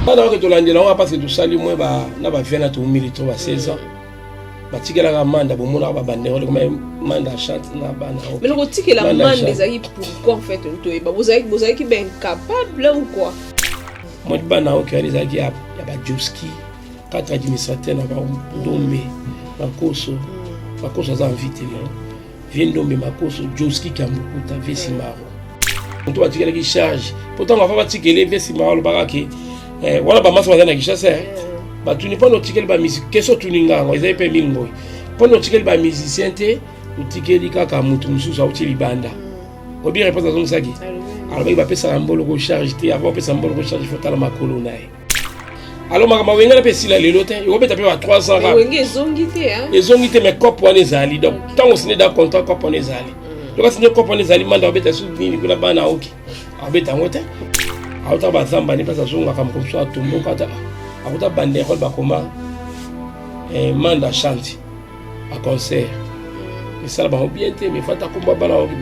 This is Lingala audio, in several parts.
Bana oke tolandela yango parce que tosali mwe na ba 20 na toumili to ba 16 ans. Batikelaka manda, bomonaka babanderole koma manda chante na bana. Mais lokotikela manda ezalaki pourquoi en fait? Toyeba, bozalaki ba incapable ou quoi? Mwa bana oke wana ezalaki ya bajoski, quatre administrateur na bandombe makoso. Makoso aza invité lelo, vie ndombe makoso, joski kambukuta, vie simaro. Moto batikelaki charge po ntango afa batikele vie simaro, alobaka ke wana bamasa baza na Kinshasa, batuni mpona otikeli bamusicien. Question otuni ngango ezali mpe mingi. Mpona otikeli bamusicien te, otikeli kaka motu mosusu auti libanda. Obi réponse azongisaki, alobaki bapesaka mboloko charge te. Avant opesa mboloko charge, faut tala makolo na ye. Alors makambo awengana mpe esila lelo te, ekobeta mpe ba 3 ans. Wenge ezongi te. Ezongi te, mais cope wana ezali. Donc ntango osine da contrat, cope wana ezali. Donc asine cope wana ezali, manda abeta su nini kuna? Bana oki abeta yango te. Auta bazamba ni place azongaka, mokomosu atomboka ata akuta banderole bakoma manda chante baconcert esala bango bien te. Mais fata komba bana oki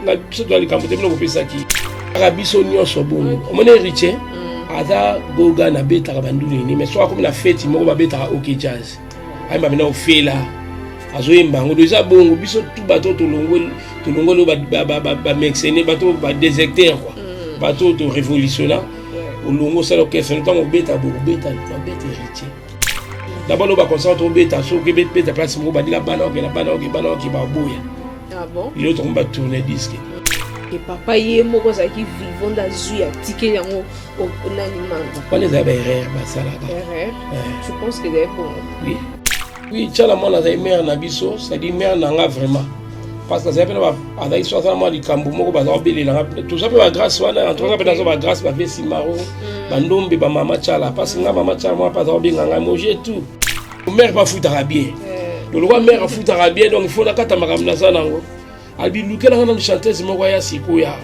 na biso toya likambo te. Bino kopesaki kaka biso nyonso bongo. Omoni Héritier aza goga, nabetaka bandulu nini, mais soki akomi na feti moko babetaka OK Jazz, ayemba mena ofela, azoyemba yango. Do eza bongo, biso tu bato tolongoli bamercenaire, bato badéserteur quoi, bato torévolutionna. Olongo osala orchestre, ntango obeta bokobeta, babeta Héritier d'abord. Lo baconcert tobeta, soki beta place moko bandika bana oke na bana oke, bana oke baboya. Lelo tokomi batourne disque. E papa ye moko azalaki vivant nde azwi atikeli yango nani, manda. Wana ezali baerreur basalaka. Erreur, je pense que ezali bongo. Oui, tiala mwana azali mare na biso, c'est-à-dire mare na nga vraiment, parce que azali mpe azali so azala mwa likambo moko baza kobelelanga. Toza mpe bagrâce wana, en tout cas mpe naza bagrâce bave simaro, bandombe, bamama tiala, parce que nga mama tiala mwa mpe aza kobenga ngai moje tout. Mare mpe afutaka bien. Donc lokwa mare afutaka bien, donc il faut nakata makambo naza nango. Alobi lukelanga nanu chanteuse moko aya sikoyo awa.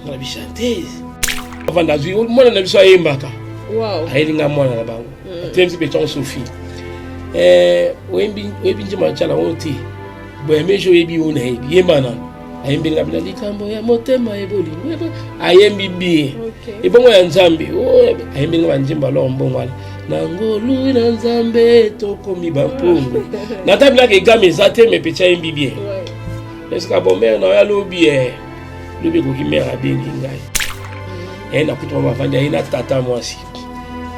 Nga nabi chanteuse avanda, azwi mwana na biso ayembaka. Ayeli nga mwana na bango, atelemisi mpe ntango Sophie oyebi nzembo ya tiala oyo te boye meje oyebi oyo nayebi, yemba nano. Ayembeli nga bina likambo ya motema ebolingo, ayembi bien. Ebongo ya Nzambe ayembeli nga banzembo. Alors mbongo wana na ngolu na Nzambe tokomi bampungu natabilaka egame eza te, mais petit ayembi bien. Eske bon, mare na oyo alobi lobi ekoki. Mare abengi ngai, nakuta bavandi, aye na tata mwasi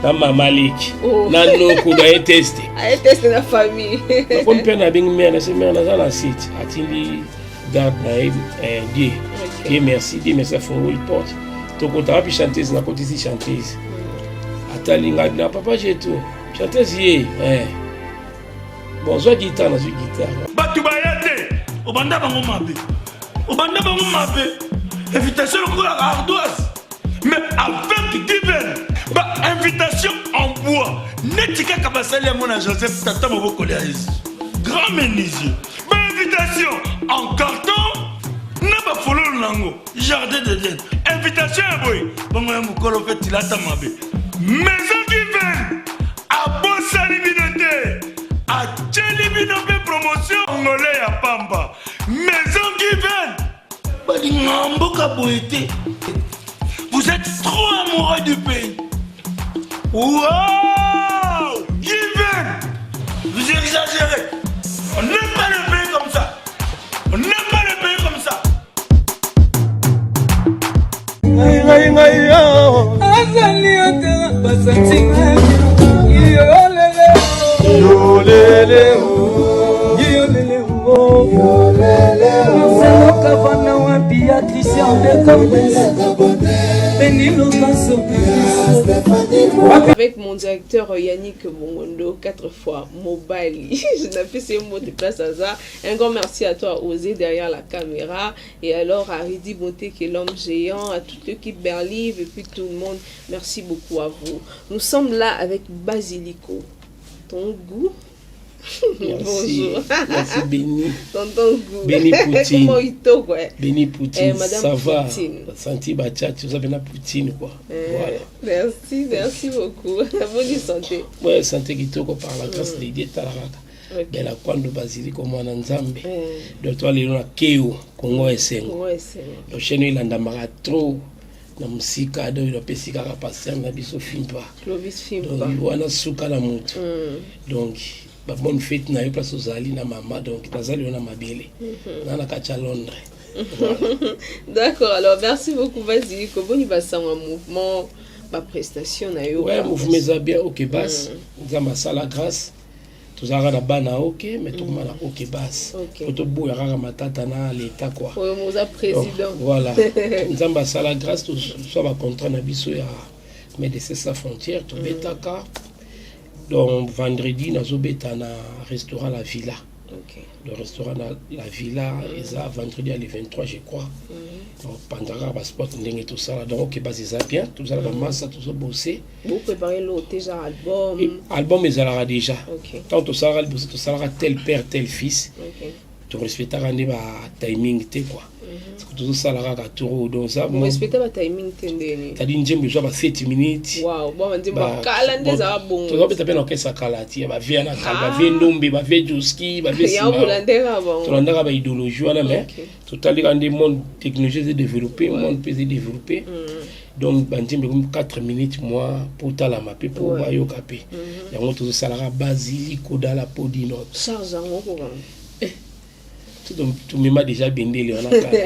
na mama leki na noko na ye teste. Aye teste na famille. Nakomi mpe nabengi mare, nase mare naza na site, atindi garde na ye, die die merci, die merci. Afungoli porte, tokota wapi? Chanteuse, nakotisi chanteuse, atali ngai na papa jeto chanteuse ye bon, zwa guitare, nazwi guitare. Bato baya te, obanda bango mabe, obanda bango mabe. Invitation lokola ardoise, mais avec divin ba invitation en bois neti kaka basali yango na Joseph tata mobokoli ya Yesu, grand menuisier. Bainvitation en carton na bafololo nango, jardin d'Eden. Invitation ya boye bongo ya mokolo mpe tilata mabe. Maison Given abosani bino te, atieli bino mpe promotion ngole ya pamba. Maison Given balinga mboka boye te. Vous êtes trop amoureux du pays. Wow, Given, vous exagérez. On n'aime pas le pays comme ça, on n'aime pas le pays comme ça. Ngai ngai azali ata basantima yolele yolele yolele. Marcelo Kavana wapi ya Christian de Cordes Beni Lokaso. Avec mon directeur Yannick Bongondo, quatre fois Mobali. Je n'ai fait ces mots de place à ça. Un grand merci à toi, Osé, derrière la caméra. Et alors à Rudy Bonté, qui est l'homme géant, à toute l'équipe Berlive et puis tout le monde. Merci beaucoup à vous. Nous sommes là avec Basilico. Ton goût. Merci. Bonjour. Merci Béni. Tonton Goût. Béni Poutine. Comment il to, quoi. Béni Poutine, Eh, Madame ça va. Poutine. Santi Bachat, vous avez la Poutine, quoi. Voilà. Merci, merci beaucoup. Bonne santé. Ouais, santé kitoko par la grâce de Dieu talakaka. Bela kwando Basilico mwana Nzambe. Donc toi lelo na Keo Congo esengo. Ouais, c'est Donc chaîne elandamaka trop. Na mosika, donc napesi kaka pasteur na biso Fimpa. Clovis Fimpa. Donc wana suka na motu. Donc babonne fête na yo place ozali na mama. Donc nazali yo na mabele na kati ya Londres. Voilà. D'accord, alors merci beaucoup Basiliko. Boni basango mouvement, baprestation na yo? Ouais, mouvement eza bien. Ok, bas Nzambe asala grâce, tozalaka na bana ok, mais tokoma na ok bas po toboya kaka matata na leta quoi. Oyo moza président. Donc, voilà, Nzambe asala grâce, tozwa bacontrat na biso ya Médecins sans frontières, tobetaka. Donc vendredi nazobeta na restaurant La Villa. Le restaurant na La Villa eza vendredi ya le 23, je crois. Donc pandaka basport ndenge tosala. Donc ok base eza bien, tozala bamasa, tozobose. Bopréparé lo déjà album? Album ezalaka déjà. Ntango tosalaka liboso, tosalaka tel père tel fils. Torespectaka nde batiming te quoi. Tozosala kaka tour, donc ça Respecte batiming te ndeni? C'est-à-dire nzembo ezwa ba 7 minutes. Wow, bon, banzembo bakala nde ezala bongo. Tozobeta mpe na orchestre kala ti ya bavie na kala, bavie Ndombe, bavie Joski, bavie. Yango bolandeka bango? Tolandaka baidéologie wana, mais totalika nde monde technologie eza développé, monde mpe eza développé. Donc banzembo ekomi 4 minutes mwa mpo talama mpe mpo bayoka mpe yango. Tozosalaka Basiliko dala podino. Charge yango koka. Tomema déjà bendele wana kala.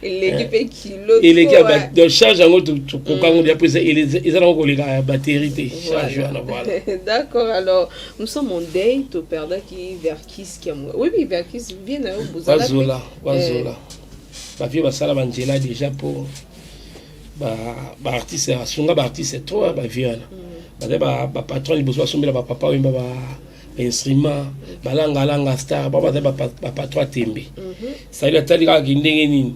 Eleki mpe kilo. Eleki donc charge yango tokoka yango déjà mpo eza nango koleka ya batterie te, charge wana, voilà. D'accord, alors nous sommes en deuil, toperdaki Verkis Kiamwe. Oui, Verkis bien na yo bozala. Bazola, bazola bavie basala banzela déjà mpo baartiste asunga baartiste trop. Bavie wana baza bapatron liboso, basombela bapapa oyemba bainstrument, balangalanga star bao, baza bapatron atembe. C'est-à-dire atali kaka ndenge nini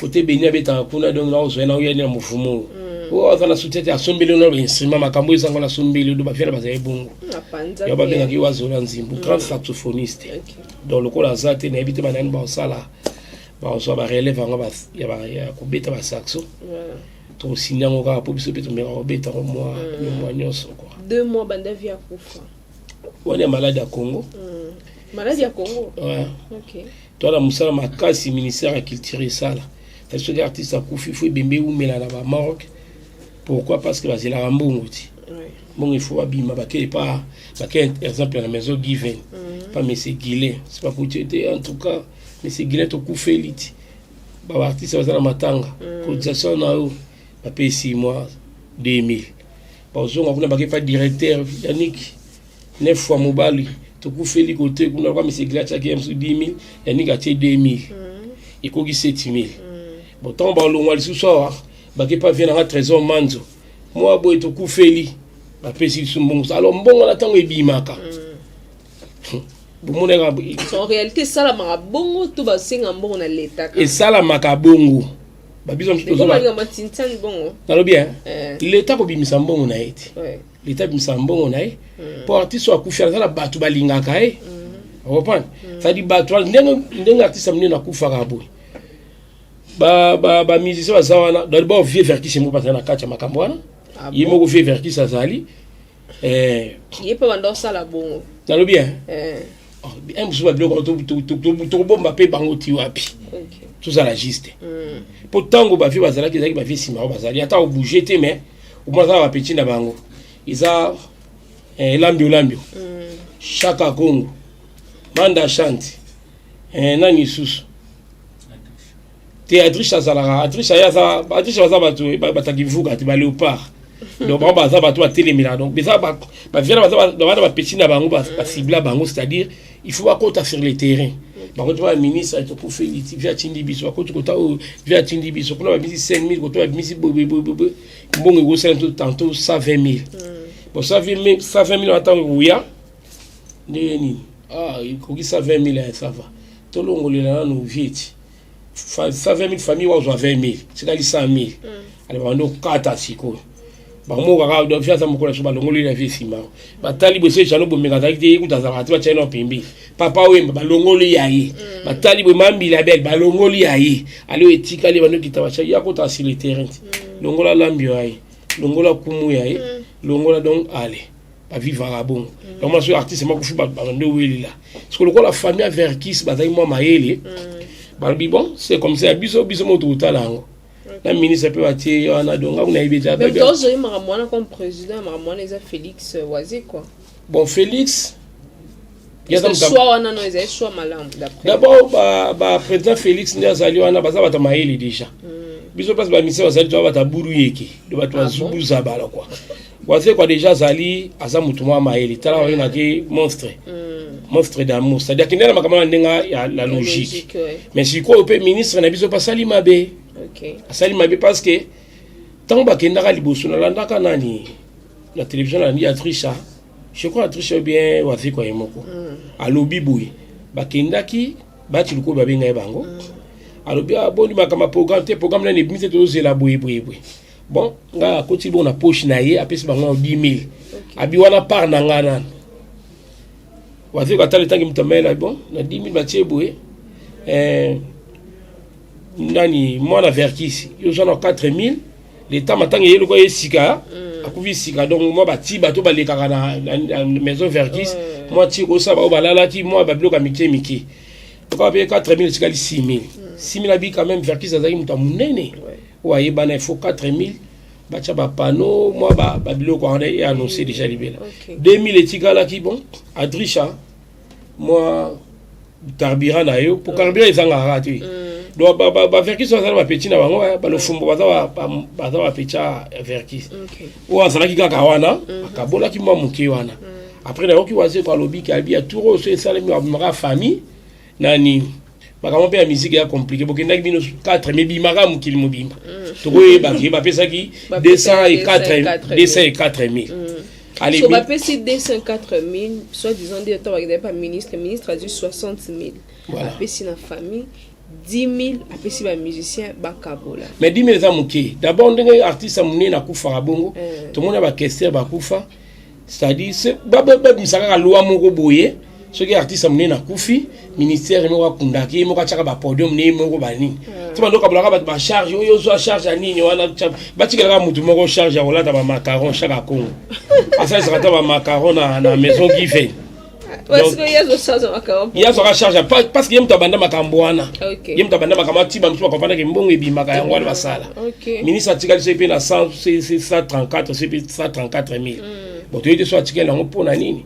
kote beni abetaka kuna, donc nakozwa na oyani na movumo oyo aza na soutien te, asombeli na bainstrument, makambo ezango nasombeli do. Bavie na bazali bongo. Yo babengaki Wazola Nzimbu, grand saxophoniste. Donc lokola aza te, nayebi te banani baosala, bazwa barelève yango ya kobeta basaxo. Tokosini yango kaka mpo biso mpe tomeka kobeta yango mwa nyonso quoi. 2 mois banda vieux akufa. Wana ya maladi ya Congo. Maladi ya Congo. Ouais. Toala mosala makasi ministère ya culture esala. Soki artiste akufi, faut ebembe eumela na bamorgue. Pourquoi? Parce que bazelaka mbongo ti mbongo, il faut babima bake pa bake, exemple na maison Given pa monsieur Guilin, c'est pas kuti te. En tout cas monsieur Guilin, tokufeli ti baartiste baza na matanga, cotisation na yo bapesi mwa 2000, bazonga kuna bake pa directeur Yannick, neuf fois mobali, tokufeli kote kuna kwa monsieur Guilin, atiaki ye mosusu 10 000, Yannick atie 2000, ekoki 7000. Bon, ntango balongwa lisusu awa, bake pa vieux nanga Trésor Manzo, mwa boye, tokufeli, bapesi biso mbongo. Alors mbongo na ntango ebimaka, bomonaka. En réalité esalamaka bongo to basenga mbongo na leta? Esalamaka bongo, babiso mosusu. Matintiani bongo. Nalobi leta kobimisa mbongo na ye te. Leta abimisa mbongo na ye mpo artiste oyo akufi aza na bato balingaka ye, ocomprendre? C'est-à-dire bato ndenge artiste ya monene akufaka boye, bamusicien baza wana. D'abord vieux Verkis moko bazali na kati ya makambo wana. Ye moko vieux Verkis azali. Ye mpe banda osala bongo? Nalobi un mosusu babiloko tokobomba mpe bango ti wapi? Tozala juste mpo ntango bavie bazalaki, ezalaki bavie nsima oyo bazali ata obouge te, mais omona aza na bapeti na bango, eza elambi olambio, Chaka Congo, Manda Chante, nani lisusu te, Adriche azalaka, Adriche aye aza, Adriche baza bato bataki vuka te, baléopard. Donc bango baza bato batelemelaka. Donc eza baviana baza bana bapeti na bango, bacibla bango, c'est-à-dire il faut bakota sur le terrain. Bango to baministre, tokufeli ti vieux atindi biso, bakoti kota oyo vieux atindi biso kuna, babimisi 5000 koto, babimisi boyeboyeboye, mbongo ekosala to tantôt 120 000. Bon, 120 000 wana ntango ekoya ndenge nini? Ah, ekoki 120 000, ça va, tolongolela nanu vieux ti 120 000, famille wazwa 20 000, tikali 100 000. Ale babandi okata sikoyo bango kaka vieux aza mokolo so balongoli na vieux nsima, batali boye so Jano Bomeka azalaki te, ye kuta azalaka te, batiai na pembe. Papa Oyemba balongoli ya ye, batali boye Mambila Bele balongoli ya ye. Ale oyo etikali, bandokita batiai ya kota sur le terrain ti longola lambio ya ye, longola kumu ya ye, longola. Donc ale bavivaka bongo. Donc mwana soki artiste makufi, bande owelela parce que lokola famille ya Verkis bazali mwa mayele, balobi bon, c'est comme ça, ya biso biso mo tokotala yango. Na ministre mpe batie ye wana, donc nga nayebi eza. Mais tozoi makambo wana comme président, makambo wana eza Félix Wazekwa. Bon, Félix Choix wana no ezali choix malamu d'après? D'abord, baprésident Félix nde azali wana, baza bato mayele déjà. Biso place baministre bazali, toza bato aburu yeke do bato bazubuza bala quoi. Wazekwa déjà azali, aza motu mwa mayele. Tala, babengaki monstre, monstre d'amour, c'est-à-dire akende na makambo na ndenge ya la logique. Mais sikoyo mpe ministre na biso mpe asali mabe. Asali mabe parce que ntango bakendaka liboso, nalandaka nani na télévision, nalandi Atrisha, je crois Atrisha bien, Wazekwa ye moko alobi boye: bakendaki bati likoyo, babenga ye bango, alobi aboni makambo ya programme te, programme nani ebimi te, tozozela boye boye boye. Bon, ngai akoti bongo na poche na ye, apesi bango 10 000, abi wana part na ngai nano. Wazekwa atala etangi moto amayela. Bon, na 10 000 batie boye, nani mwana Verkis, yo oza na 4 000. Leta matanga ye lokola ye sika akufi sika, donc mwa bati bato balekaka na maison Verkis, mwa ti kosala bao balalaki mwa babiloko ya mike mike, lokola mpe 4 000 etikali 6 000. 6 000 abi quand même Verkis azalaki moto ya monene oyo ayebana, il faut 4 000 batya bapano, mwa babiloko wana e annoncé déjà libela. 2 000 etikalaki. Bon, Adrisha, mwa carburant na yo, po carburant ezangaka te. Donc baverkis bazala bapeti na bango, balofumbo baza bapeti ya Verkis oyo azalaki kaka wana, akabolaki mwa moke wana. Après nayoki Wazekwa alobi abi ya tour oyo so esalemi, abimaka famille nani, makambo mpe ya musique ya compliqué. Bokendaki bino 4, mais bimaka mokili mobimba, tokoyebaki bapesaki 204 204 000. Allez, so bapesi 204 000, soit disant nde ntango bakendaki pa ministre, ministre azwi 60 000. Voilà. Apesi na famille 10 000, apesi bamusicien bakabola. Mais 10 000 eza moke. D'abord, ndenge artiste ya monene akufaka bongo, tomoni bakester bakufa, c'est-à-dire babimisa kaka loi moko boye: soki artiste ya monene akufi, ministère moko akundaki ye, moko atiaka bapodium ne ye moko, banini so bando kabolaka bato bacharge oyo, ozwa charge ya nini wana, batikelaka motu moko charge ya kolata bamacaron chaque akongo, asalisaka ata bamacaron na maison Given. Parce que ye azocharge makambo. Ye azwaka charge parce que ye moto abanda makambo wana. Ok. Ye moto abanda makambo, atiba mosusu bakomprendake mbongo ebimaka yango wana basala. Ministre atikali so mpe na 134, so mpe 134 000. Bon, toyebi te so atikali yango mpo na nini.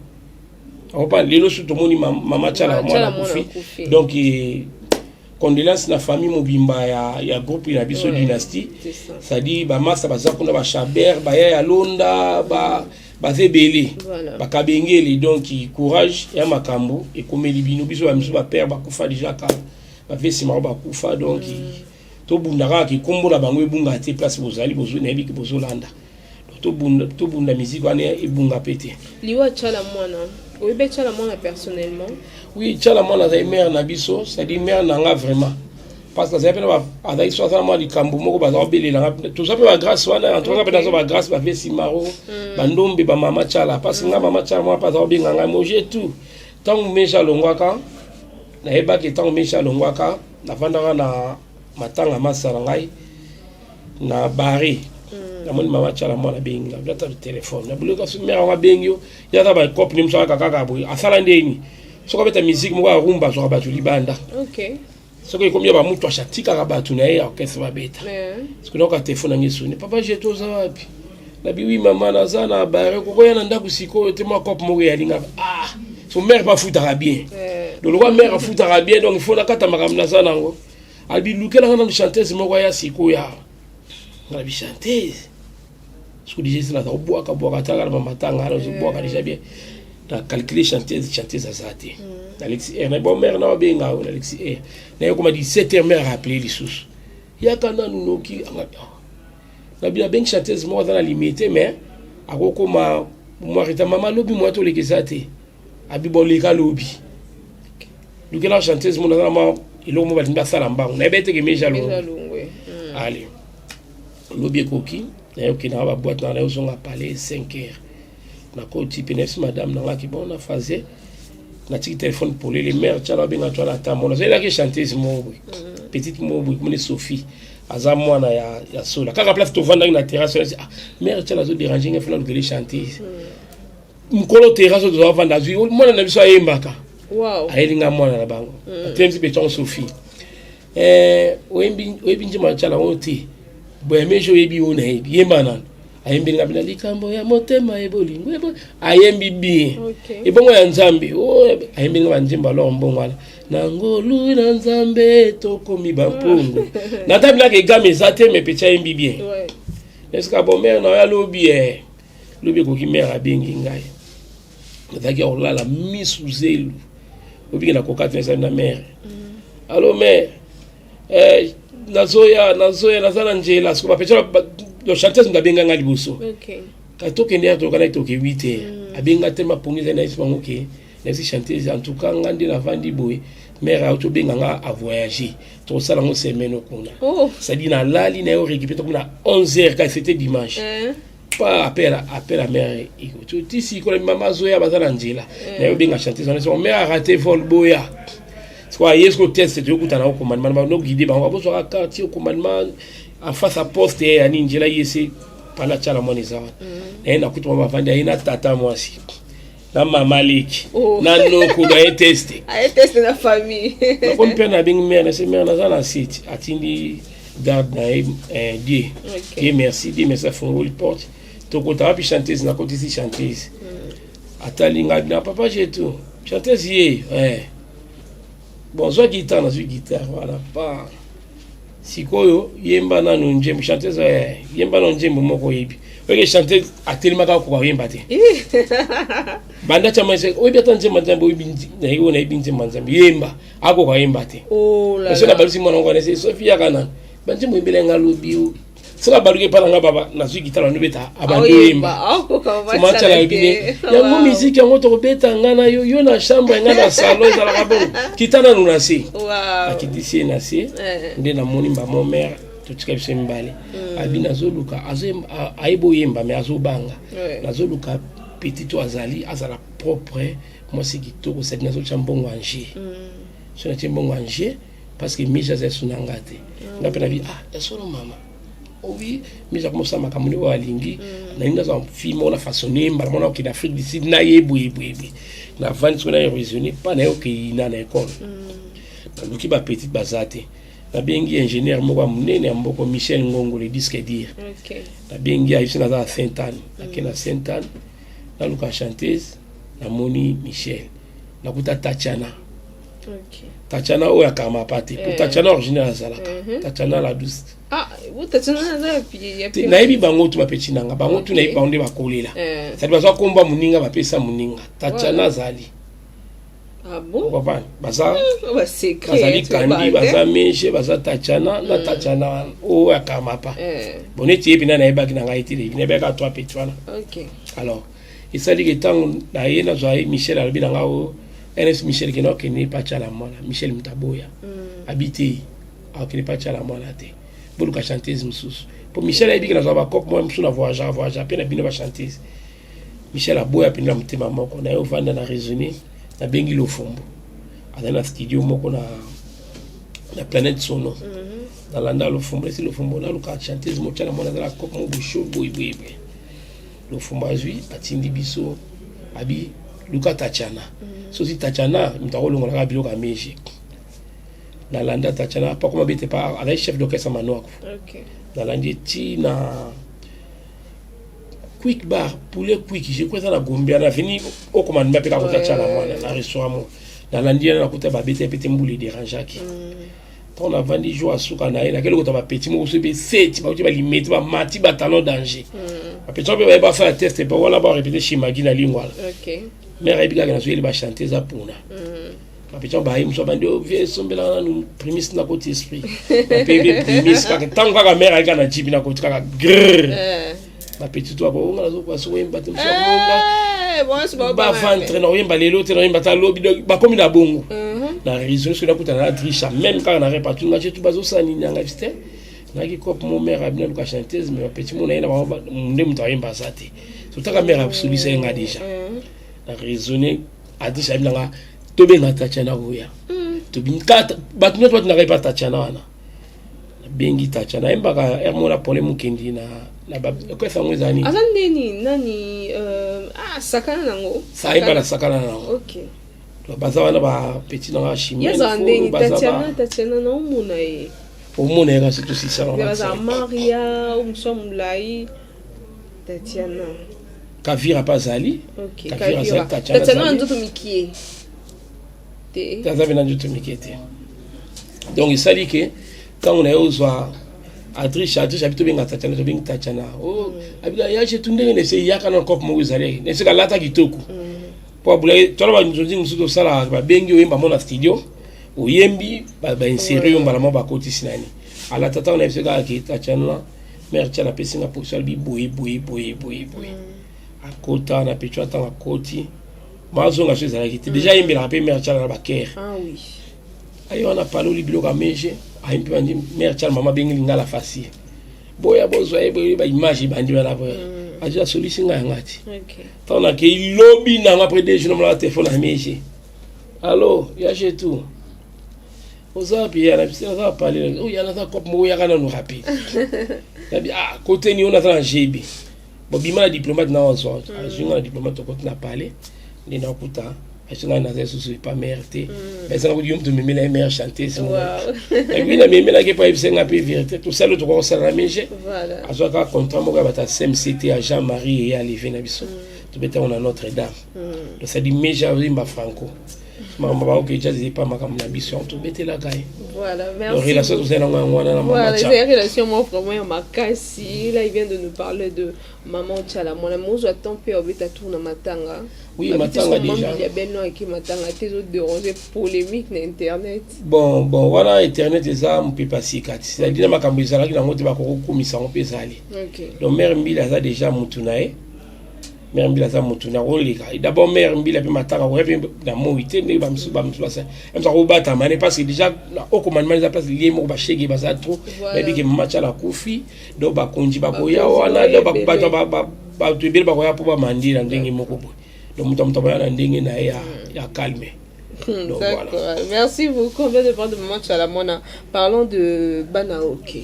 Akopa lelo so tomoni mama Tiala Mama mwana Tshala mwana akufi. akufi. Donc condoléance na famille mobimba ya groupe na biso Dynastie. C'est ça. C'est-à-dire bamasa baza kuna, bachaber baya ya Londa, baza ebele. Bakabengeli. Donc courage ya makambo ekomeli bino. Biso bamisu bapere bakufa déjà kala, bave nsima ngo bakufa. Donc tobunda kaka, kikombo na bango ebunga te. Place bozali, nayebi ke bozolanda. Donc tobunda, tobunda, musique wana ebunga mpe te. Liwa Tshala Mwana, oyebi Tshala Mwana personnellement? Oui, Tiala Mwana azali mare na biso, c'est-à-dire mare na nga vraiment, parce que azali mpe azali so aza na mwa likambo moko, baza kobelelanga, toza mpe bagrâce wana. En tout cas mpe naza bagrâce, bave simaro, bandombe, bamama Tiala, parce que nga mama Tiala mwana mpe aza kobenga ngai moje tout. Ntango Mesha alongwaka, nayebaki ntango Mesha alongwaka, navandaka na matanga masa na ngai na bare, namoni mama Tiala mwana abengi nga, bilata telefone, nabuluka so mare yango abengi yo, ye aza bacope ne mosu kaka kaka boye, asala ndeni soki abeta musique moko ya rumba, azwaka bato libanda. Soki ekomi ya bamutu asha, atikaka bato na ye ya orchestre babeta. Soki nayoka telefone yango esoni: "Papa Jeto, oza wapi?" Nabi: "Wi mama, naza na bare, kokoya na ndako sikoyo te, mwa cope moko eyalingaka." Ah, so mare mpe afutaka bien. Donc lokwa mare afutaka bien, donc il faut nakata makambo naza nango. Alobi: "Lukelanga nanu chanteuse moko aya sikoyo awa." Nga nabi: "Chanteuse?" Soki déjà esi naza kobwaka bwaka, ataka na bamatanga wana, ozobwaka déjà bien, na calcule chanteuse, chanteuse aza te. Nalekisi heure na bon, mare na babenga oyo, nalekisi heure naye koma 17 heure, mare rappele lisusu: "Yaka nanu noki." Nabi: "Nabengi chanteuse moko, aza na limité, mais akokoma mwa retard." "Mama, lobi mwa toleka eza te." Abi: "Bon, leka lobi, lukela chanteuse moko, naza na mwa eloko moko balingi basala mbango." Nayebi eteke meja Eza longo. Longwe. Ale, lobi ekoki, nayokendaka baboîte nanga, nayozonga palais 5 heures, nakoti pene esi madame nangaki. Bon, na phase natiki telefone polele, mare Tiala abenga twana ata mona azalelaki chanteuse moko boye, petite moko boye, komoni Sophie, aza mwana ya sola kaka place tovandaki na terrasse wana. Ah, mare Tiala azodérange ngai, fona lukele chanteuse. Mokolo terrasse oyo tozavanda, azwi mwana na biso ayembaka. Ayelinga mwana na bango, atelemisi mpe ntango Sophie: "Oyebi nzembo ya Tiala oyo te?" Boye meje oyebi oyo nayebi, yemba nano. Ayembeli nga bina likambo ya motema ebolingo ebo, ayembi bien. Ebongo ya Nzambe, oh, ayembeli nga banzembo. Alors mbongo wana na ngolu na Nzambe tokomi bampungu. Natabilaka egame eza te, mais petit ayembi bien. Eske bon, mère na yo alobi lobi ekoki. Mère abengi ngai, nazalaki ya kolala misu zelu, obiki na koka te. Ezali na mère: "Allo mère, nazoya, nazoya, naza na nzela." Siko bapeti chanteuse moto abenga ngai liboso. Kasi tokende ya tokana toke 8 heures. Abenga te, mapongi ezali, nayebisi bango ke nayebisi chanteuse: "En tout cas nga nde navandi boye, mère auti obenga nga, avoyage, tokosala yango semaine kuna." C'est-à-dire nalali na yo récupéré, tokomi na 11 heures kaka, c'était dimanche. Pas appel, appel à mère ti sikola, mama azoya, baza na nzela. Naye obenga chanteuse wana, so mère araté vol, boya. Siko aye siko test, toyokutana au commandement, bano guide bango, babozwaka quartier au commandement en face à poste ya nini, nzela ye se pala tiala mwana eza wana. Naye nakuta mama bavandi, aye na tata mwasi na mama leki na noko na ye teste. Aye teste na famille. Nakomi mpe nabengi mère, nase: "Mère, naza na site." Atindi garde na ye, die Dieu merci, Dieu merci, afungoli porte, tokota wapi chanteuse. Nakotisi chanteuse, atali ngai na papa jetu chanteuse ye bon, zwa guitare. Nazwi guitare wana pa sikoyo, yemba nanu nzembo. Chanteuse, yemba nanu nzembo moko oyebi. Oyoke chanteuse atelemaka, akoka koyemba te. Banda tia mai, oyebi ata nzembo ya Nzambe? Oyebi oyo nayebi nzembo ya Nzambe, yemba. Akoka koyemba te. Oh là so là. Nabalusi mwana ngo wana, sofi yaka nanu banzembo oyembela nga lobi o. Soki abaluki epa na nga, baba nazwi guitare, bandobeta, abandi oyemba. Akoka. Somatala yebi ne yango musique yango tokobeta nga na yo, yo na chambre, nga na salon, ezalaka bongo. Kita nanu na se. Akitisi ye na se. Nde namoni mbamo mère totika biso mibale. Abi nazoluka ayebi oyemba mais azobanga. Nazoluka petit oyo azali, azala propre, mwasi kitoko, sadi nazotya mbongo ange. So natie mbongo ange parce que mise aza esu na nga te. Nga mpe nabi: "Ah, ya solo mama owi mise akomosala makambo nde oyo alingi." Nalingi nazwa fille moko na façon mbala mona okende Afrique du Sud na ye boyeboyeboye. Navandi soki naye raisonné mpa na ye, okei na école, naluki bapetite, baza te. Nabengi ingénieur moko ya monene ya mboko, Michel Ngongo, le disque dire. Nabengi, ayebisi naza na Sainte Anne. Nake na Sainte Anne, naluka chanteuse, namoni Michel, nakuta Tatiana. Tatiana oyo akamapa te po Tatiana original azalaka Tatiana la douce. Ah, bu Tatiana aza ya Te, nayebi bango tu, bapeti nanga bango tu. Nayebi bango nde bakolela. Sadi bazwa komba moninga, bapesa moninga Tatiana azali. Ah bon? Papa baza Ba secret. Bazali kandi, baza meshe, baza Tatiana na Tatiana oyo akamapa. Bon, neti ye mpena nayebaki na ngai te, nayebaki trois petits wana. Alors esaliki ntango naye nazwa ye, Michel alobi na nga o ns Michel kende okende pa Tiala Mwana. Michel moto aboya, abi te, akokende pa Tiala Mwana te, boluka chanteuse mosusu, po Michel ayebiki nazwa bacope mwa mosusu na voyage, voyage mpe na bino bachanteuse. Michel aboya mpenza motema moko na ye. Ovanda na raisonné, nabengi Lofombo, azali na studio moko na Planète Sono. Nalanda Lofombo, esi Lofombo naluka chanteuse motiala mwana azala cope mo bosho boyeboyeboye. Lofombo azwi, atindi biso, abi luka Tatiana. Soki Tatiana moto akolongolaka biloko ya mege. Nalanda Tatiana pakoma bete pa azali chef d'orchestre Manwako. Nalandi eti na Quick Bar, Poulet Quick, je crois eza na Gombe, na avenue okoma ndima mpe kaka Tiala Mwana na restaurant moko. Nalandi yana, nakuta babeta pe te, mbula edérangeaki. Ntango navandi jour asuka na ye, nakeli kota bapeti moko so mpe seti bauti balimeti, bamati batalon danger. Bapeti mpe baye basala test mpe wana barépété shimagi na lingwala. Mère ayebi kaka nazoyeli bachante eza mpona bapeti baye mosu abandi vie esombelaka nanu primis na koti esprit bapebi primis kaka ntango kaka mère ayika na jibi na koti kaka grrr. Bapeti to akonga nazokoka soki oyemba te, mosu akonga baventre na oyemba lelo te, na oyemba ta lobi. Donc bakomi na bongo na raison soki nakutana na Drisha même kaka na reparti nga tu bazosala nini yanga te. Nayaki cope mo mère abina luka chanteuse, mais bapeti mo na ye na bango nde moto ayemba aza te. So taka mère asolisa ye nga déjà na raisonné, Adrisha ayebi nanga tobenga Tatiana koya. Tobimi bato nyonso batinaka ye pa Tatiana wana. Nabengi Tatiana, ayembaka air moko na Pole Mokendi na orchestre yango eza nini. Aza ndeni nani ah, sakana nango. Ayemba na sakana na yango. Baza wana bapeti nanga. Ye azala ndeni Tatiana, Tatiana naomona ye. Omona ye kasi tosisana. Bazala Maria omosu molai, Tatiana. Kavira mpe azali. Kavira azali, Tatiana nzoto mikie te. Aza mpe na nzoto mike te. Donc esali ke ntango na ye ozwa Adriche, Adriche abi tobenga Tatiana, tobengi Tatiana. Oh, abika ya tu ndenge nese yaka na cope moko ezali neseka alata kitoko po abulaki twana banzonzi mosusu tosalaka, babengi oyemba mo na studio, oyembi, bainsérer yo mbala moko, bakotisi nani alata. Ntango na ye biso kaka ke Tatiana, mare Tiana apesi nga position, alobi boye boye boye boye boye, akota na pecho. Ntango akoti, mazonga so ezalaki te, déjà ayembelaka mpe mare Tiana na bakere. Aye wana paloli biloko ya mege, ayembi bandi mare Tiana, mama abengi Lingala facile, boya bozwa ye boye, baimage ebandi wana boye, azwi asolisi ngai yanga ti ntango nakei lobi nango. Après 2 jours, namonaka telefone ya mege: "Allo, ya tout, oza wapi?" Ya na biso naza pale oyo ya naza cope moko, oyaka nanu rapide. Nabi ah kote ni oyo naza na GB, bobima na diplomate na ozwa, azwi nga na diplomate, tokoti na palais nde nakuta aso ngai naza lisusu epa mare te. Ezanga kuti yo moto omemela ye mare chanteuse, nabi namemelaki epo ayebisa nga mpe vérité, tosali oyo tokoka kosala na mege. Azwaka contrat moko ya bato ya CMCT ya Jean Marie eye aleve na biso, tobetango na Notre Dame. Tosali mege azoyimba franco, makambo baoke jazz epa makambo na biso yango tobetelaka ye. Relation tozali nango yango wana na mama. Eza relation moko vraiment ya makasi. Là, il vient de nous parler de maman Tshala Mwana, mozwa temps mpe obeta tour na matanga. Oui, matanga déjà. Ya beno aki matanga te, ezodéranger, polémique na internet. Bon, wana internet eza mopepe sika ti, c'est-à-dire na makambo ezalaki nango te, bakoki kokumisa yango mpe ezali. Donc mare Mbila aza déjà mutu na ye, mare Mbila aza mutu na koleka. D'abord mare Mbila mpe matanga koya mpe na moi te, ndenge bamisusu bamisusu basa akobatama ne, parce que déjà na au commandement eza place lie moko, bashege baza trop, bayebi ke mama Tiala akufi, donc bakonzi bakoya wana, donc bato bato ebele bakoya mpo bamandela ndenge moko boye. Donc moto aboya na ndenge na ye ya calme. Donc, voilà. Merci beaucoup. On vient de parler de Maman Tshala. Parlons de Bana OK.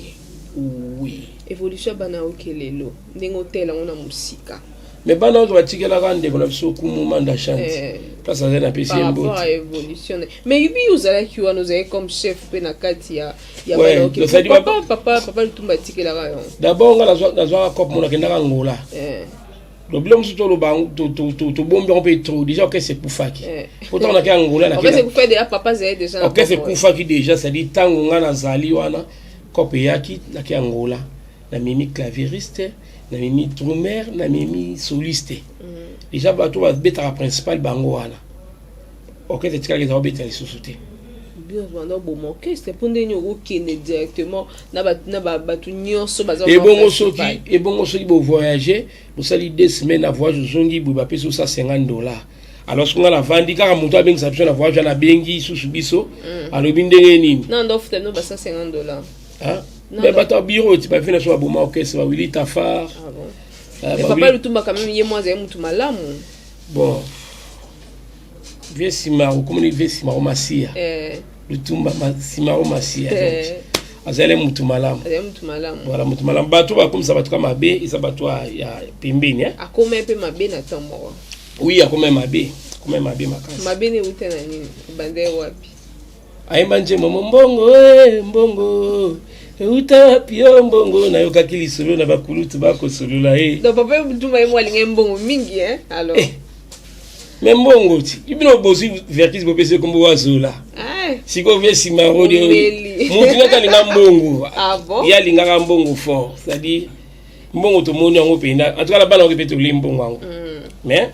Évolution Bana OK lelo. Ndenge hôtel on a musika. Mais bana oyo batikelaka ndeko na biso Kumu Manda Chante, place azali, napesi ye mbote. Évolution. Mais yubi ozalaki wana, ozalaki comme chef mpe na kati ya Bana OK. Papa Lutumba atikelaka yo. D'abord nga nazwaka cope mo, nakendaka Ngola. Donc bilo mosusu toloba, tobombi yango mpe trop. Déjà orchestre ekufaki po ntango nake Angola, orchestre ekufaki déjà. C'est-à-dire ntango nga nazali wana, cope eyaki, nake Angola, namemi clavieriste, namemi drummer, namemi soliste. Déjà bato babetaka principal bango wana, orchestre etikalaki eza kobeta lisusu te. Banda oboma orchestre mpo ndenge okokende directement na bato nyonso baza. Ebongo soki bovoyage, bosali 2 semaines na voyage, ozongi boye, bapesi osa 50 $. Alors soki nga navandi kaka, moto abengisa biso na voyage wana abengi susu biso, alobi ndenge nini? Non, ndofuta bino basa 50 $. Mais bato ya bureau ti bavi na biso baboma orchestre, bawili Tafar. Ah bon. Papa Lutumba quand même, ye mo azali mutu malamu. Bon, vie Simaro, komoni vie Simaro Masiya. Lutumba Simaro Masiya azali mutu malamu. Azali mutu malamu. Voilà, mutu malamu. Bato bakomisa bato ka mabe eza bato ya pembeni. Akoma mpe mabe na temps moko. Oui, akoma mabe, akoma mabe makasi. Mabe ne euta na nini? Ebanda wapi? Ayemba nzembo mo mbongo e mbongo euta wapi yo mbongo, nayokaki lisolo na bakulutu bakosolola ye. Donc papa Lutumba ye mo alingai mbongo mingi, hein? Alors eh. Mais mbongo ti bino bozwi verkis, bopesi kombo wazola. Sikoyo vie nsima rodi, mutu nyonso alinga mbongo. Ye alingaka mbongo fort, c'est-à-dire mbongo tomoni yango mpenza. En tout cas na bana oki mpe tolie mbongo yango, mais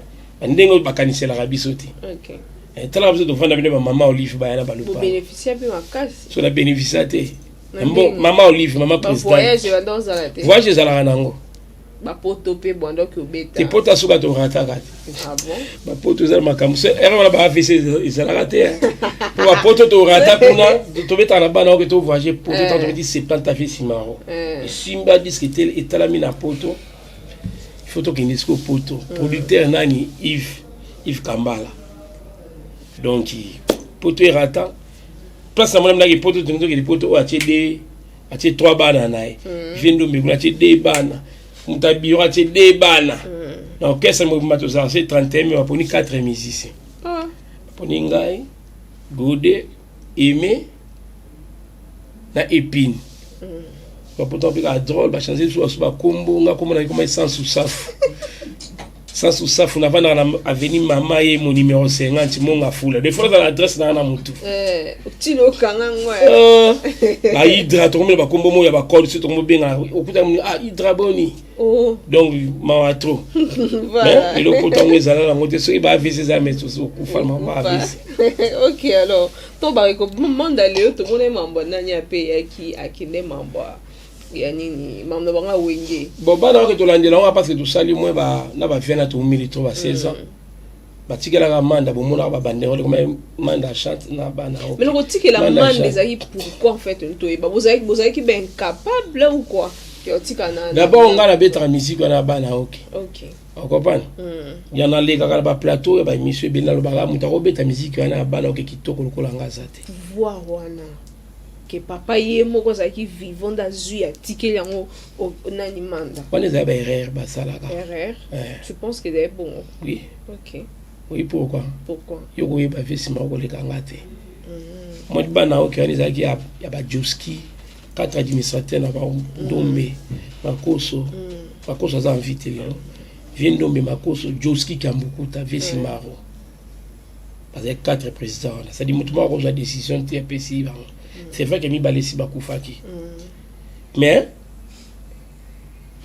ndenge oyo bakaniselaka biso te. Talaka biso tovanda bino bamama Olive baya na balupa so na bénéficia te. Mama Olive, mama président, voyage ezalaka nango. Bapoto mpe bwandoki obeta. Te, poto asuka torataka te. Bapoto eza makambo ere wana, ba AVC ezalaka te po bapoto torata kuna. Tobetaka na bana oke tovoyage poto, ntango tobeti 70 ave simaro esimba disque te, etalami na poto, il faut tokende sikoyo poto. Producteur nani? Yves Kambala. Donc poto erata place na mona minaki poto, tokende poto oyo atie de atie trois bana na ye, vie Ndombe kuna atie de bana, moto ya biro atie de bana na orchestre mobima. Tozala se 31, mais baponi 4 musicien, baponi ngai, Gode, Aimé na Épine. Bapoto mpe kaka drôle, bachange biso basu bakombo. Nga kombo na ekoma sans usafu, sans usafu. Navandaka na avenue Mama ye mo numéro 50, Monga Fula. Des fois naza na adresse nanga na motu. Otili okanga ngo. Bahydra, tokomela bakombo moko ya bacode. So tokomobenga, okuta ah, Hydra boni. Donc mawa trop. Mais eloko ntango ezala nango te, soki ba AVC eza, mais okufa ba AVC. Ok, alors to barekomanda lelo, tomona mambo nani ape eyaki akende, mambo ya nini, mambo na bango awenge. Bon, bana oke tolandela yango parce que tosali mwe na bavie na toumili to ba 16 ans batikelaka manda. Bomonaka babanderole koma Manda chante na bana. Mais lokotikela manda ezalaki pourquoi en fait? Toyeba bozalaki ba incapable ou quoi? Otika na D'abord, nga nabetaka musique wana ya bana, ok? Okopana ya nalekaka na baplateau ya baémission ebele, nalobaka moto akobeta musique wana ya bana oke kitoko lokola nga aza te. Pouvoir wana ke papa ye moko azalaki vivant nde azwi, atikeli yango nani, Manda. Wana ezali baerreur basalaka. Erreur? Tu penses que ezali bongo? Oui. Oui, pourquoi? Pourquoi? Yo koyeba ve nsima okoleka nga te. Modi bana oke wana ezalaki ya bajoski, quatre administrateur na bandombe Makoso. Makoso aza invité lelo. Vie Ndombe, Makoso, Joski Kiambukuta, vie Simaro, bazali quatre président wana. C'est-à-dire motu moko akozwa décision te, apesi bango. C'est vrai que mibale esi bakufaki, mais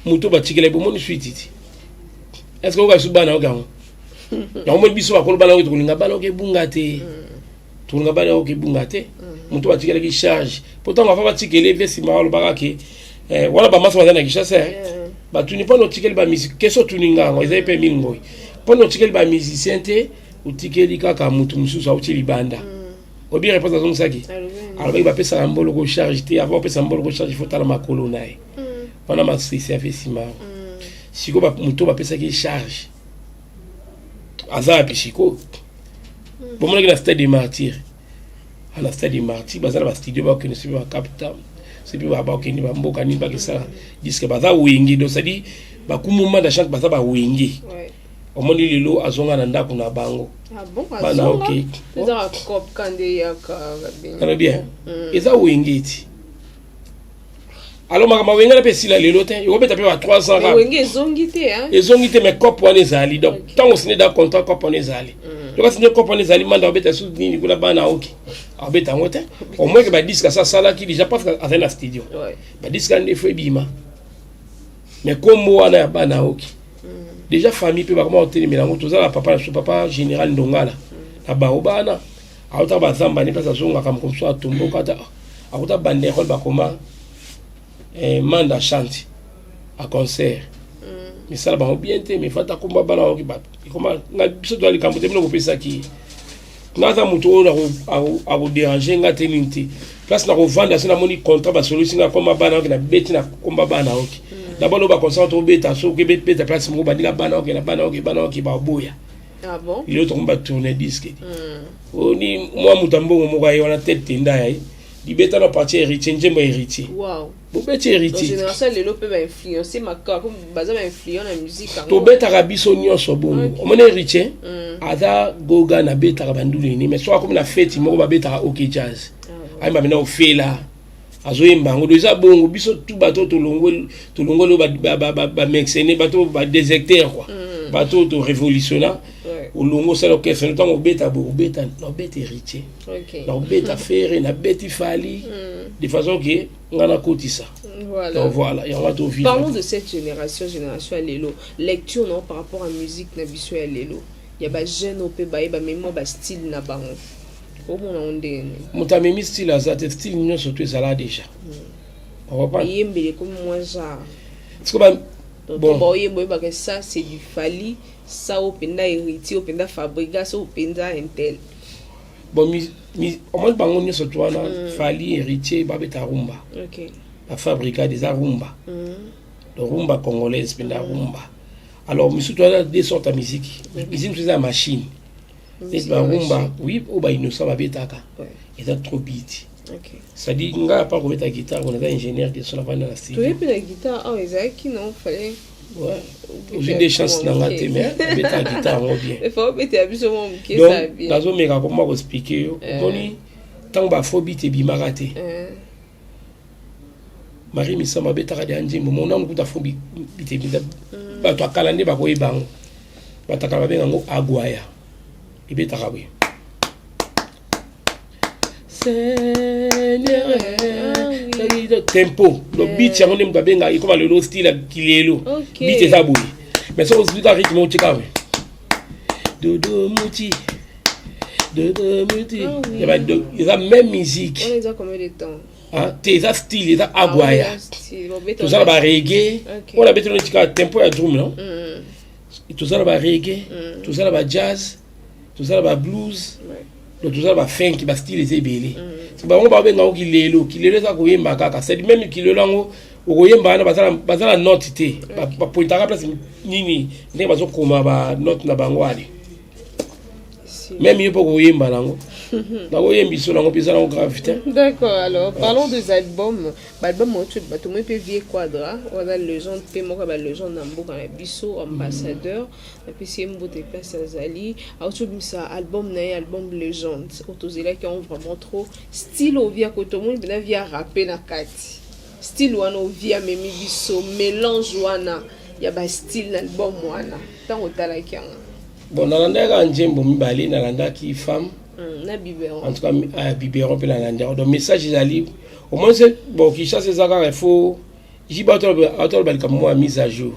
moto batikela bomoni suite ti. Est ce que oyoka biso bana oke yango? Yango moni biso bakolo bana oke, tokolinga bana oke ebunga te, tokolinga bana oke ebunga te. Moto batikelaki charge po ntango afa batikele ve nsima, alobaka ke wana bamasa baza na Kinshasa, batuni mpona otikeli bamusicien. Question otuni nga yango ezali mpe mingoi. Mpona otikeli bamusicien te, otikeli kaka motu mosusu auti libanda. Obi réponse azongisaki, alobaki bapesaka mboloko charge te. Avant opesa mboloko charge, faut tala makolo na ye. Wana masisi afe nsima. Sikoyo moto bapesaki charge aza wapi sikoyo? Bomonaki na Stade de Martyr, na Stade de Martyr baza na bastudio, bakende soki bacapta, soki bakende bamboka nini, bakesala disque. Baza Wenge, donc c'est-à-dire bakumu Manda chante, baza bawenge. Omoni lelo azonga na ndako na bango. Bana ok, alobi eza Wenge ti. Alors makambo ya Wenge na mpe esila lelo te, ekobeta mpe ba 3 ans. Wenge ezongi te. Ezongi te, mais cope wana ezali. Donc ntango osine da contrat, cope wana ezali. Donc asine cope wana ezali, Manda abeta su nini kuna? Bana oki abeta yango te, au moins ke badisque asa asalaki déjà, parce que azali na studio. Badisque wana nde fo ebima, mais kombo wana ya bana oki déjà, famille mpe bakoma kotelemela yango. Toza na papa na biso, papa général Ndongala na bango bana, aotaka bazamba nde place azongaka mokomosu, atomboka ata akota banderole bakoma Manda chante a concert. Misala bango bien te, mais fata komba bana oki ekoma nga biso toza likambo te. Bino kopesaki nga aza moto oyo akodérange nga te, nini te. Place na kovanda so namoni contrat basolisi nga komba bana oki, nabeti na komba bana oki. D'abord oyo baconcert tobeta, soki beta place moko bandika bana oki na bana oki, bana oki baboya. Ah bon? Lelo tokomi batourne disque oni mwa moto ya mbongo moko aye wana tete tenda ya ye libeta na partie Héritier, nzembo ya Héritier. Bobeti Héritier. Génération lelo mpe bainfluence makaka, baza bainfluent na musique yango. Tobetaka biso nyonso bongo. Omoni Héritier aza goga, nabetaka bandulu nini, mais soki akomi na feti moko babetaka OK Jazz, ayemba mena ofela, azoyemba yango. Do eza bongo, biso tu bato tolongoli bamexene, bato badéserteur quoi, bato torévolutionna. Olongo osala orchestre, ntango obeta boye, obeta naobeta Héritier, naobeta Ferre, nabeti Fally, de façon ke nga nakotisa. Donc voilà, yango tovivre. Parlons de cette génération, génération ya lelo. Lecture non par rapport à musique na biso ya lelo ya bajeune oyo mpe bayeba memi mwa bastyle na bango, omona ngo ndenge nini? Moto amemi style aza te, style nyonso to ezala déjà. Eyembeli ekomi mwa genre. Bon, baoyemba, oyebaka ça c'est du Fally, ça oyo mpenza Héritier, oyo mpenza Fabregas, oyo mpenza intel. Bon, omoni bango nyonso to wana, Fally, Héritier, babeta rumba. Bafabrika eza rumba, donc rumba congolaise mpenza, rumba. Alors misusu wana deux sortes ya musique. Musique mosusu eza ya machine, neti barumba, oui, oyo bainnocent babetaka eza trop beat. C'est-à-dire ngai apa kobeta guitare, bona eza ingénieur de son, avanda na studio. Toyebi na guitare awa ezalaki non fallait. Ozwi nde chance na nga te, mais obeta guitare yango bien. Obetela biso mwa moke. Donc nazomeka koma koexpliquer yo. Omoni ntango baafrobeat ebimaka te. Marie Misamu abetaka deya nzembo mo nanu kuta fo bitebita. Bato ya kala nde bakoyeba yango. Bato ya kala babenga yango agwaya, ebetaka boye: Seigneur. Tempo lo beat yango nde moto abenga ekoma lelo style ya kilelo. Beat eza boye, mais soki ozwi kaka rythme, otika boye: dodo muti, dodo muti. Eza même musique. Wana eza combien de temps? Ah, te, eza style, eza agwaya. Toza na bareggae oyo nabeteli neti kaka tempo ya drum, non? Toza na bareggae, toza na bajazz, toza na bablues, donc toza na bafunk, bastyle eza ebele. So bango babenga yango kilelo. Kilelo eza koyemba kaka, c'est même kilelo yango okoyemba wana, baza na note te. Bapointaka place nini, ndenge bazokoma banote na bango. Ale, même ye mpo koyemba nango, nakoyembiso nango mpe eza nango grave te. D'accord, alors parlons des albums. Album oyo bato moi mpe Vieux Quadra wana, légende mpe moko ya balégende na mboka na biso, ambassadeur, napesi ye mbote place azali. Auti obimisa album na ye, album Légende, oyo tozelaki yango vraiment trop. Style ovia koto omoni mpena vieux arape na kati, style wana ovie amemi biso, mélange wana ya bastyle na album wana, ntango otalaki yango? Bon, nalandaki kaka nzembo mibale. Nalandaki Femme Na Biberon. En tout cas, Biberon mpe nalandi yango. Donc message ezali au moins. Bon, Kinshasa eza kaka, il faut jiba atoloba likambo moko ya mise à jour,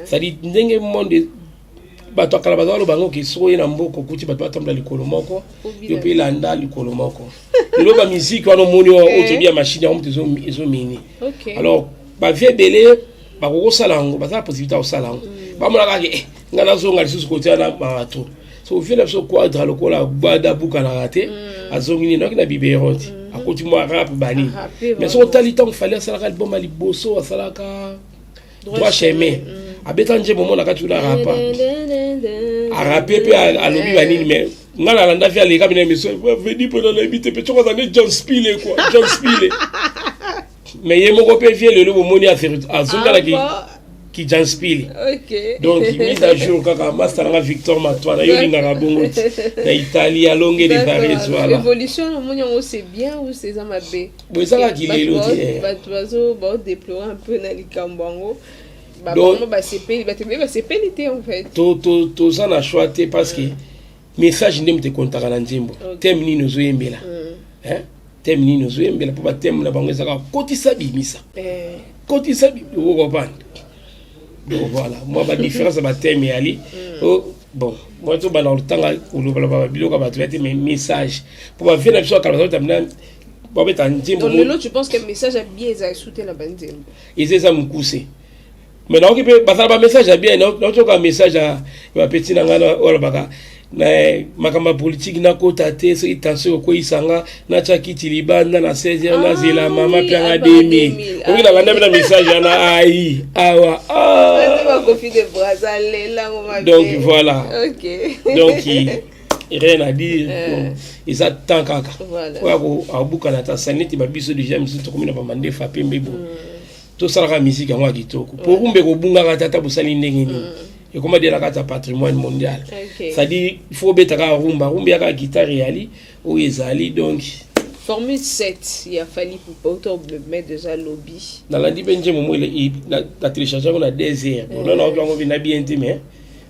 c'est-à-dire ndenge monde bato ya kala baza baloba yango ke soki oye na mboka, okuti bato batambola likolo moko, yo mpe elanda likolo moko. Lelo bamusique wana omoni oyo toyebi ya machine yango moto ezomini. Alors bavieux ebele bakoki kosala yango, baza na possibilité ya kosala yango. Bamona kaka ke ngai nazonga lisusu kotia na mato. So vieux na biso Quadra, lokola gbada abukanaka te, azongi nini, noki na Biberon ti akoti mwa rap banini. Mais soki otali ntango Fally asalaka album ya liboso, asalaka Droit Chemin, abeta nzembo mo na kati kuna, rapa, arape mpe, alobi banini. Mais nga nalanda vieux aleka bina émission veni mpo nanayebi te mpe soko aza nde John Spile quoi, John Spile. Mais ye moko mpe vieux lelo bomoni azongalaki ki John Spile. Donc mise à jour kaka. Master nanga Victor Matwana, yo olingaka bongo ti na Italie, alonge de Paris, voilà. Évolution omoni yango, c'est bien ou c'est eza mabe? Bo ezalaka kilelo te. Bato bazo baodéplore un peu na likambo yango, bango basepeli, bato ebele basepeli te en fait. Toza na choix te, parce que message nde moto ekontaka na nzembo. Thème nini ozoyembela, thème nini ozoyembela, mpo bathème na bango ezalaka kotisa bimisa, kotisa okopanda. Donc voilà, mwa badifférence ya bathème eyali. Bon, moi tobanda kotanga kolobaloba biloko ya bato ya te, mais message, mpo bavieux na biso ya kala bazobeta, babeta nzembo. Lelo tu penses que message ya bien ezali sute na banzembo? Eza mokuse, mais naoki mpe basala bamessage ya bien. Naotoka message ya bapeti na ngai oyo alobaka na makambo ya politike, nakota te, soki tension okweyisanga, natya kiti libanda na 16 heures, nazela mama pianga 2000. Oki nalanda mpe na message wana ai awa. Donc voilà, donc rien à dire, eza temps kaka oyo abukana ta sani neti babiso déjà misu tokomi na bamandefa pembe. Bo tosalaka musique yango ya kitoko po rumba ekobungaka te. Ata bosali ndenge nini, ekoma dela kati ya patrimoine mondial. C'est-à-dire il faut obeta kaka rumba, rumba ya kaka guitare eyali oyo ezali, donc Formule 7 ya Fally Ipupa auto mettre déjà lobby. Nalandi mpe nzembo mo na télécharge yango na 2 heures. Bon, nano naoki yango mpe na bien te, mais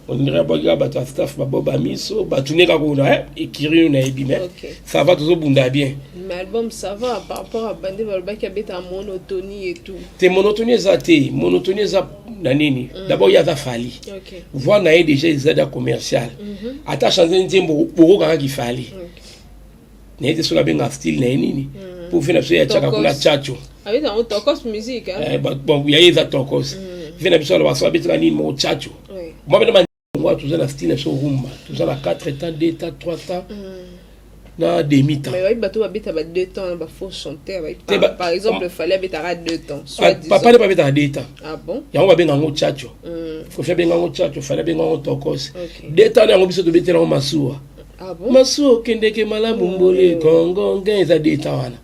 on dirait abwaki kaka bato ya staff baboba miso, bato ne kaka kuna ekiri oyo nayebi, mais ça va, tozobunda bien. Mais album ça va par rapport à bande balobaki abeta monotonie et tout? Te, monotonie eza te. Monotonie eza na nini? D'abord ye aza Fally. Voix na ye déjà eza da commercial. Ata change nzembo, bokokaka Fally. Naye te soki abenga style na ye nini, mpo vieux na biso ye atiaka kuna tchatcho. Abeta yango tokos musique. Bon, ya ye eza tokos. Vieux na biso aloba so abetaka nini moko, tchatcho. Mwa pena bango, toza na style na biso rumba, toza na 4 temps, 2 temps, 3 temps na demi temps. Mais bayebi bato babeta ba deux temps na bafaux chanteur. Par exemple, Fally abetaka deux temps. Papa nde babetaka deux temps. Ah bon? Yango babenga yango tchatcho. Kofi abenga yango tchatcho, Fally abenga yango tokos. Deux temps yango biso tobetela yango masuwa. Ah bon? Masuwa okendeke malamu, mbole kongonge, eza deux temps wana.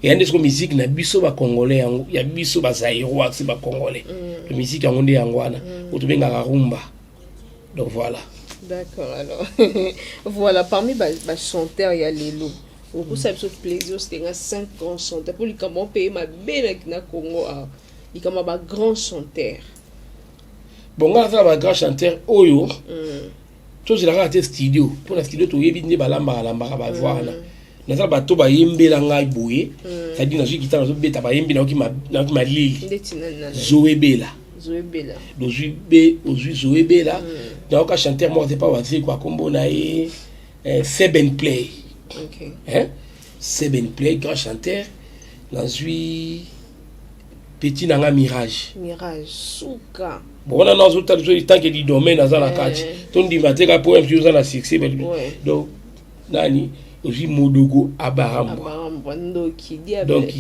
Eya nde soko musique na biso bacongolais, yango ya biso bazaïrois, si bacongolais, to musique yango nde yango wana oyo tobengaka rumba. Donc voilà. D'accord, alors voilà, parmi bachanteurs ya lelo. Okosala biso plaisir osenga 5 grands chanteurs mpo likambo mpe ye mabe na Congo awa, likambo ya bagrand chanteur. Bon, nga nasala bagrand chanteur oyo tozela kaka te studio, mpo na studio toyebi nde balambaka lambaka bavoix wana. Naza bato bayembela ngai boye, c'est-à-dire nazwi guitare, nazobeta, bayembi, nayoki malili. Ndeti nani nani? Zoebela. Zoebela. Ozwi be, ozwi Zoebela. Nayoka chanteur moko te pa wazekwa, kombo na ye Seben Play. Hein? Seben Play, grand chanteur. Nazwi petit na nga Mirage. Mirage suka. Bon, wana nazotala biso tant que du domaine aza na kati, tondima te kaka po mpe oza na succès. Donc nani ozwi? Modogo Abarambwa. Abarambwa ndoki diable. Donc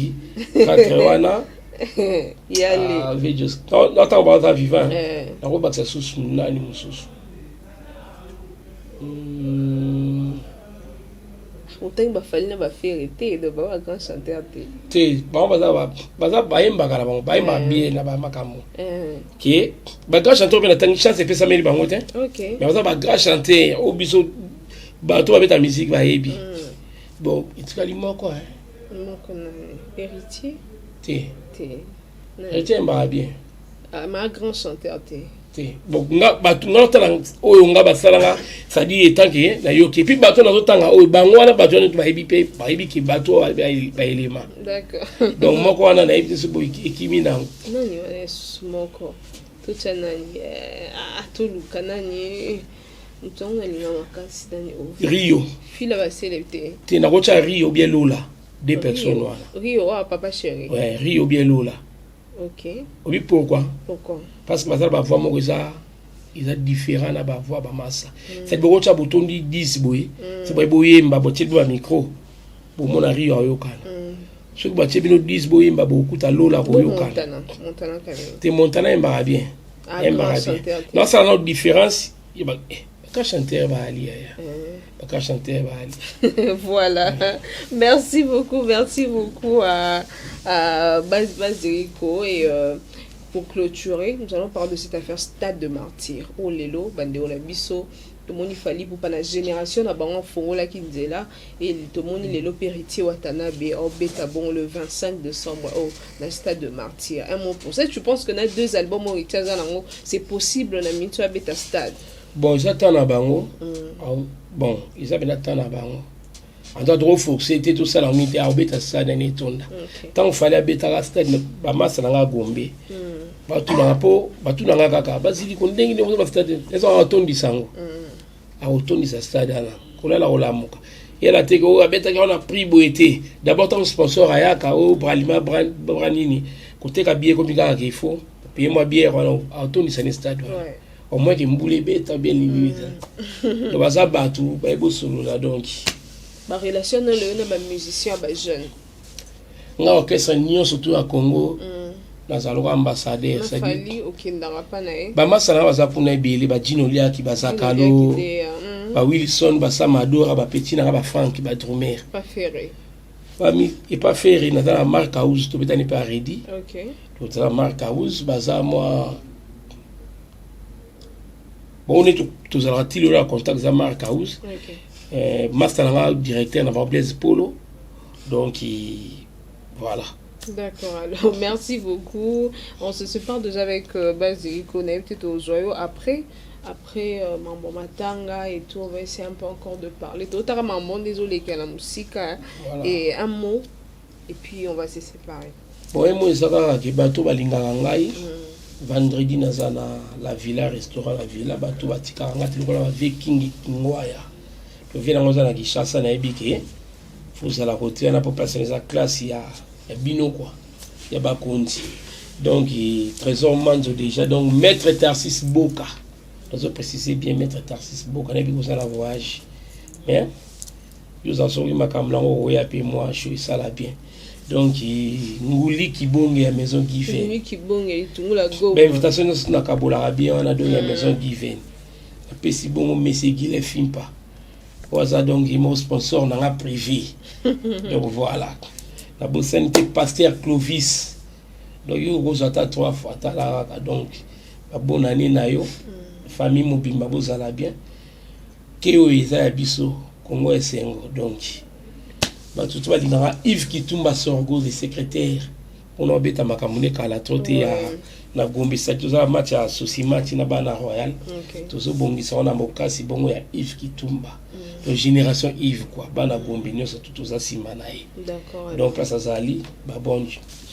quatre wana. Yale. Ah, ntango baza vivant, nakobakisa susu nani mosusu? Otangi baFally na baFerre te, donc ba grand chanteur te. Te, bango baza bayembaka na bango, bayembaka bien na bamakambo ke bagrand chanteur mpe natangi chance epesameli bango te. Mais baza bagrand chanteur oyo biso bato babeta musique bayebi. Bon, etikali moko, hein. Moko nani? Héritier? Te. Te? Héritier ayembaka bien. Ah, ma grand chanteur te. Te. Bon, nga bato nga natala oyo nga basalanga, c'est-à-dire etant que nayoki, et puis bato nazotanga oyo bango wana, bato wana bayebi mpe bayebi ke bato oyo baelema. Donc moko wana nayebi te so boye ekimi nango. Nani wana esusu moko? Totya nani? Ah, toluka nani? Moto yango nalinga makasi nani o? Rio. Fila basele te. Te, nakotya Rio bien Lola, deux personnes wana. Rio wa Papa Chéri. Ouais, Rio bien Lola. Obi pourquoi? Pourquoi? Parce que bazala bavoix moko eza différent na bavoix bamasa. C'est bokotya botondi 10 boye, c'est boye boyemba, botie bino bamicro, bomona Rio ayokana. Soki batie bino 10 boyemba, bokuta Lola koyokana. Montana, Montana quand même. Te, Montana ayembaka bien. Ah, ayembaka grand bien. chanteur te. Nasala na différence ya baka chanteur baali yaya, baka chanteur baali. Voilà. Merci beaucoup, merci beaucoup à Baz Bazirico. Et pour clôturer, nous allons parler de cette affaire Stade de Martyr. Oh lelo, bande na biso, tomoni Fally Ipupa na génération na bango fongolaki nzela et tomoni lelo Héritier Watanabe obeta bon le 25 décembre oh na Stade de Martyr. Un mot pour ça, tu penses que na deux albums Héritier aza nango, c'est possible na mintu abeta stade? Bon, eza temps na bango. Bon, eza mpenza temps na bango. Anto tokoforce te, tosala yango te. Aobeta stade ani etonda. Ntango Fally abetaka stade, bamasa na nga Gombe batunanga, mpo batunanga kaka bazili ko ndenge nini ba stade eza atondisa yango. Akotondisa stade wana, kolala kolamuka yala te ke oyo abetaki wana prix boye te. D'abord ntango sponsor ayaka oyo Bralima bra nini koteka billet, komi kaka ke il faut paye mwa bière wana, akotondisa ni stade wana. Au moins ke mbula ebeta bien nini eza. Donc baza bato bayebi osolola, donc. Barelation na lelo na bamusicien ya bajeune? Nga orchestre nyonso tu ya Congo nazala lokola ambassadeur. Na c'est-à-dire Fally okendaka mpa na ye? Bamasa na nga baza kuna ebele, bajino liaki, bazakalo, bawilson, basamadora, bapeti na nga, bafrank, badrumer. Pas Ferre? Bami epa Ferre, naza na Mark House, tobetani mpe aredi. Tozala Mark House, baza mwa bongo nde tozalaka ti lelo ya contact, eza Mark House. Master na nga directeur na bango Blaise Polo, donc voilà. D'accord, alors merci beaucoup. On se sépare déjà avec Basilico, on a peut-être au joyau après. Après Mambo Matanga et tout, on va essayer un peu encore de parler. Tout Mambo, désolé, qu'il y a la musique. Hein. Voilà. Et un mot, et puis on va se séparer. Bon, emo eza kaka ke bato balingaka ngai. Vendredi naza na La Villa, restaurant La Villa. Bato batikaka ngai te lokola bavie Kingi Kingwaya. Tovie nango eza na Kinshasa, nayebi ke fozala kote wana mpo place wana eza classe ya bino quoi, ya bakonzi. Donc Trésor Manzo déjà, donc maître Tarsis Boka, nazo préciser bien, maître Tarsis Boka, nayebi kozala voyage, mais yo oza soki makambo nango okoya mpe mwa show esala bien. Donc Nguli Kibonge ya Maison Given. Nguli Kibonge, Litungula Go. Bainvitation nyonso nakabolaka bien wana. Donc ya Maison Given napesi bongo monsieur Gile Fimpa oyo aza donc mo sponsor na nga privé. Donc voilà, nabosani te pasteur Clovis. Donc yo okozwa ata trois fois, tala kaka. Donc babonne année na yo, famille mobimba bozala bien, ke oyo eza ya biso Kongo esengo. Donc Bato to balingaka Yves Kitumba Sorgo, le secrétaire, mpona obeta makambo nde kala to te ya na Gombe. Saki toza match ya sosi match na bana Royal. Tozobongisa wana mokasi bongo ya Yves Kitumba. Donc génération Yves quoi, bana Gombe nyonso tu toza nsima na ye. Donc place azali, babonne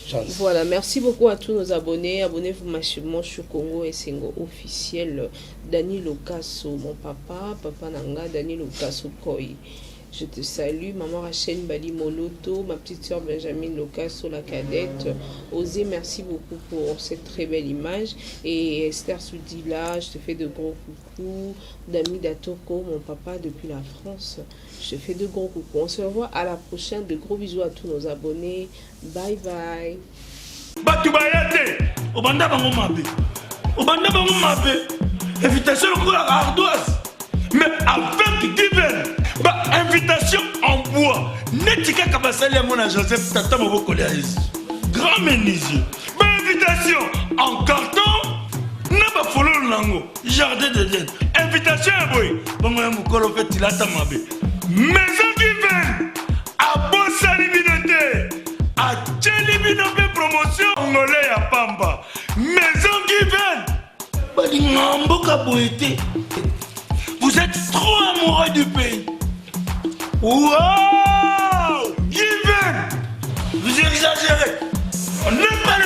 chance. Voilà, merci beaucoup à tous nos abonnés. Abonnez-vous massivement sur Congo et Sengo officiel. Dani Lokasso, mon papa, papa Nanga, Dani Lokasso Koi. Je te salue, maman Rachel Bali Moloto, ma petite soeur Benjamin Lokasso, la cadette. Osez, merci beaucoup pour cette très belle image. Et Esther Soudila, je te fais de gros coucous. Dami Datoko, mon papa depuis la France, je te fais de gros coucous. On se revoit à la prochaine. De gros bisous à tous nos abonnés. Bye bye. Bato baya te, obanda bango mabe, obanda bango mabe, invitation lokola ardoise, mais avec Given, bainvitation en bois neti kaka basali yango na Joseph, tata mobokoli ya Yesu, grand menuisier, bainvitation en carton na bafololo nango, jardin d'Eden, invitation ya boye bongo ya mokolo mpe tilata mabe. Maison Given abosani bino te, atieli bino mpe promotion ngole ya pamba. Maison Given balinga mboka boye te. Vous êtes trop amoureux du pays. Wow, Given, vous exagérez, on n'est pas